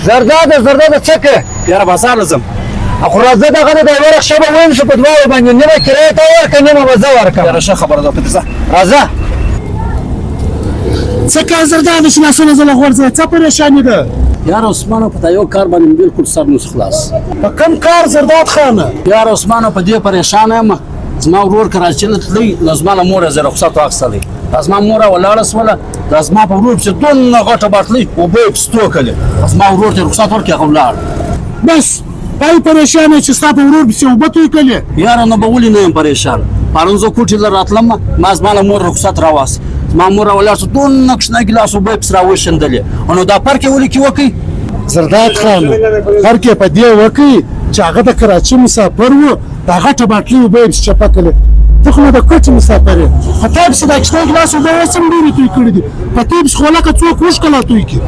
زرداده زرداده څه کې؟ یاره بازار له ځم. خو راځه دغه د یوه رخشه به وینسو په دواړو باندې، نیمه کرایه ته ورکړه، نیمه به زه ورکړم. یاره ښه خبره ده، پکې ځه. راځه. څه کار زرداد چې لاسونه زله غورځوې، څه پریشاني ده؟ یاره عثمانه، په دا یو کار باندې مې بالکل سر نوس خلاص. په کم کار زرداد خانه؟ یاره عثمانه، په دې پریشانه یم، زما ورور کراچۍ ته تللی، نو زما له موره زه رخصت واخیستلی. دا زما مور ولاړه سوله، دا زما په ورور پسې دونه غټه باټلۍ اوبه یې پسې توکلې، زما ورور ته رخصت ورکړي، هغه ولاړ. بس پای پریشان یې چې ستا په ورور پسې اوبه توی کړې؟ یاره نو به ولې نه یم پریشان؟ پرون زه کوټې له راتلم، ما زما له مور رخصت راواست، زما مور ولاړ شو، دونه کوچنی ګیلاس اوبه یې پسې راوشیندلې، نو دا فرق یې ولې کې وکړي؟ زرداد خان، فرق یې په دې وکړي چې هغه د کراچي مسافر و، دا غټه باټلۍ اوبه یې پسې چپه کړې، ته خو نو د کوټې مسافر یې، په تا پسې دا کوچنی ګیلاس اوبه اوس هم ډېرې توی کړي دي، په تا پسې خو لکه څوک اوښکه لا توی کړي.